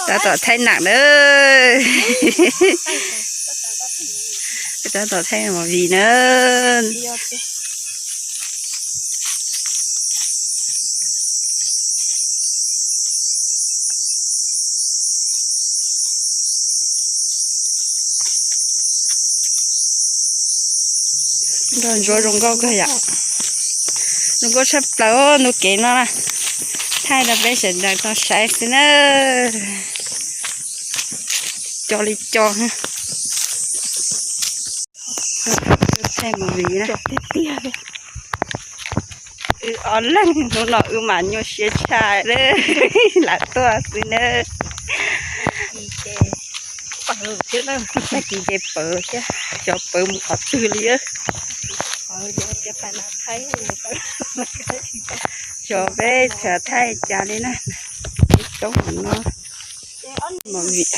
Tab tom thaij nam na. Tab tom thaij movie na. Nrog ntsuav zoo nkauj kawg yom. Zoo nkauj tshaj plaws ntu kev no na. Thaij rau peb sawv daws tau saib xwb na. Co li co. Thaij movie na. Wb ob leeg hnub no wb mas nyuaj siab tshaj, lam tuaj xwb na. Tag kis ces pawv thiab, xyov pawv mus qhov twg li. Xyov peb txhua thaij cas li na. Peb coob hov no. Movie.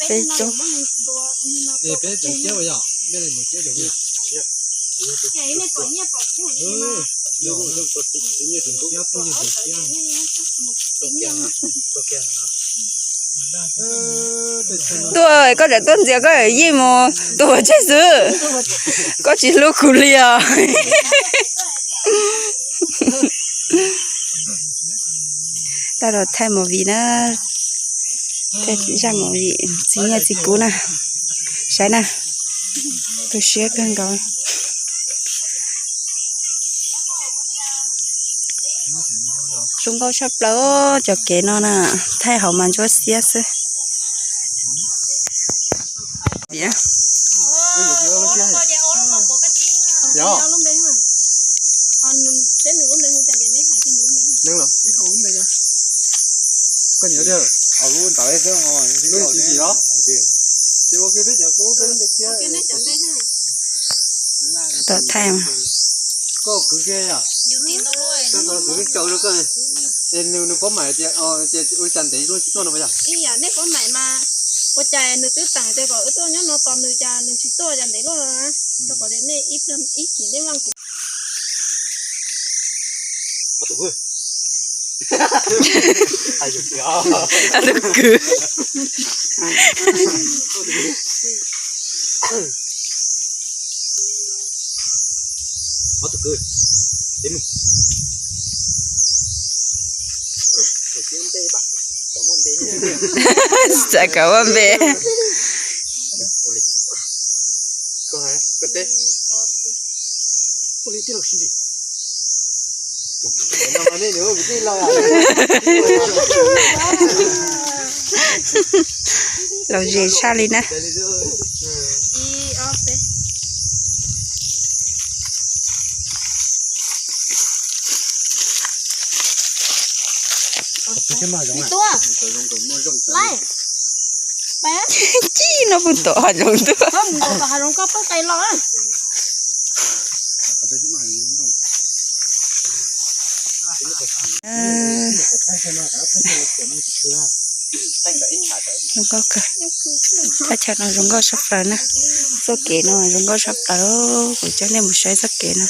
Peb coob. Tuaj, koj tseem tuaj ntxias koj yij mus tua pov tseg xwb. Koj tsis hlub kuv li os. Tau los thaij movie na. Thaij zaj movie txiv nyiaj txiv kub na. Saib na. Tu siab kawg nkaus. Zoo nkauj tshaj plaws cov kev no na. Thaij hauv mas ntsuab xiab xwb. Tau thaij mas. Nws, nws puas mam tias ua cas ntev luaj tsis tuaj no yog? Ua cas nws twb teem tias kom wb tuaj nyob no tos nws cas nws tsis tuaj cas ntev luaj no na. Rau qhov tias nej ib pliag ib chim nej vaj kuv. Tus kwv. Tsis txawj kov ua npe. Lom zem tshaj li na. Cib no puag tom hav zoov tuaj. Zoo nkauj kawg. Thaj chaw no zoo nkauj tshaj plaws na. Txoj kev no zoo nkauj tshaj plaws. Kuv coj nej mus saib txoj kev no.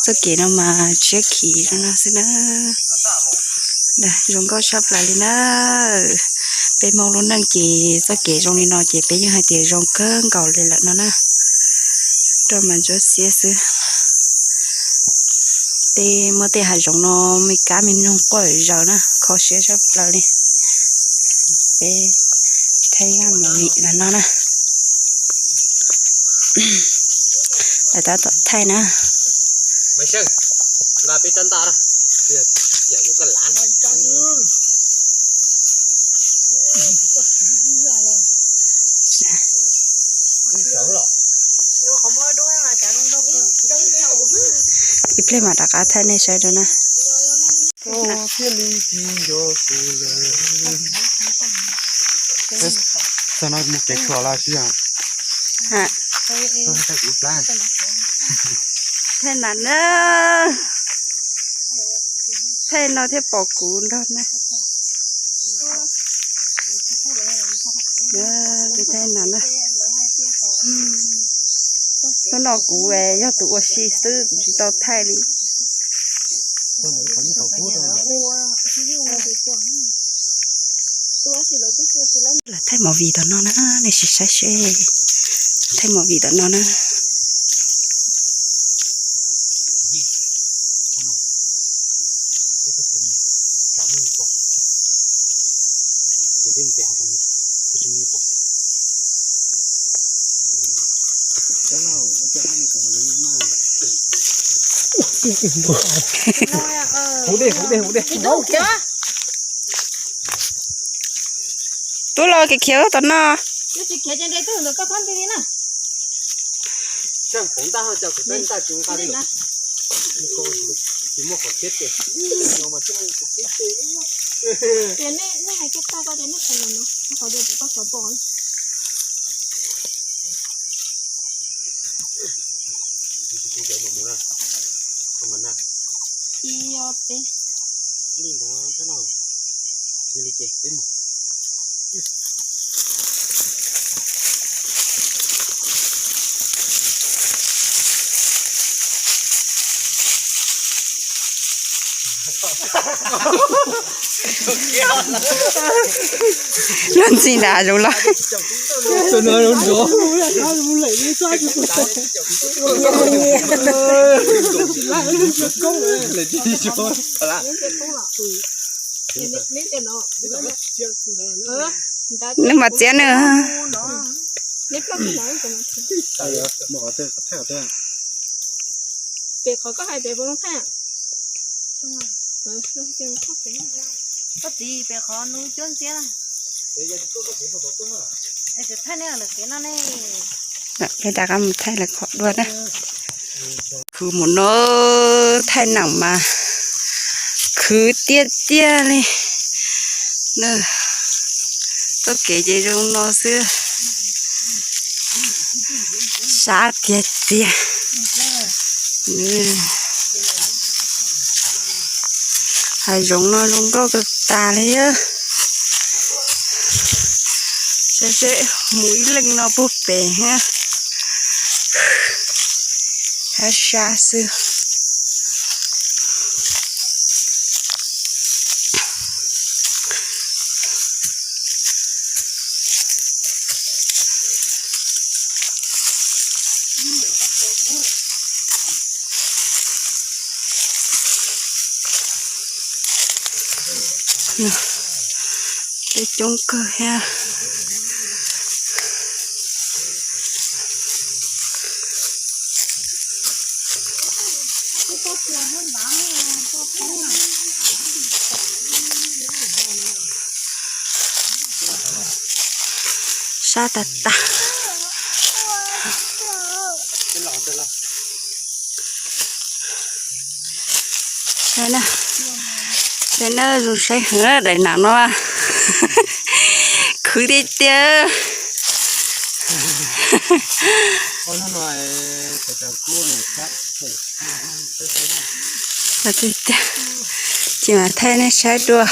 Txoj kev no mas tshiab khiv no xwb na. Zoo nkauj tshaj plaws li na. Peb Hmoob lub neej ces txoj kev zoo li no ces peb yeej hais tias zoo kawg nkaus li lawm no na. Rau mas ntsuab xiab xwb. Tej muaj tej hav zoov no me kab me noog quaj zaws na, kho siab tshaj plaws li. Peb thaij mus vim los no na. Lawv tab tom thaij na. Ib pliag mam rov qab thaij nej saib rau na. Thaij no mus kev khuam los tsis yog? Thaij nas na. Thaij no thiaj pom kuv nrog na. Thaij nas na. Hnub no kuv yog tus ua si xwb, kuv tsis tau thaij li. Lawv thaij movie tom no na, nej sim saib seb. Thaij movie tom no na. Tub los kev khiav tom no. Luag ntxhi nrad zoov los. Nws mas txiav nws. Koj txiv, pem qhov nws cuab ntxiab na. Thaij nej lawm kev no ne. Peb rov qab mus thaij lawv qhov dua na. Khwv mus no, thaij neem mas khwv tiag tiag li. Txoj kev ces zoo no xwb. Sab tiag tiag. Hav zoov no zoo nkauj kawg tas li. Saib seb mus ib leeg no puag pem thiab. Hab sab xwb. Peb coob kawg thiab. Sab tag tag. Saib na, zoo saib heev daim nam no. Khwv tiag tiag. Tsis mas thaij nej saib dua.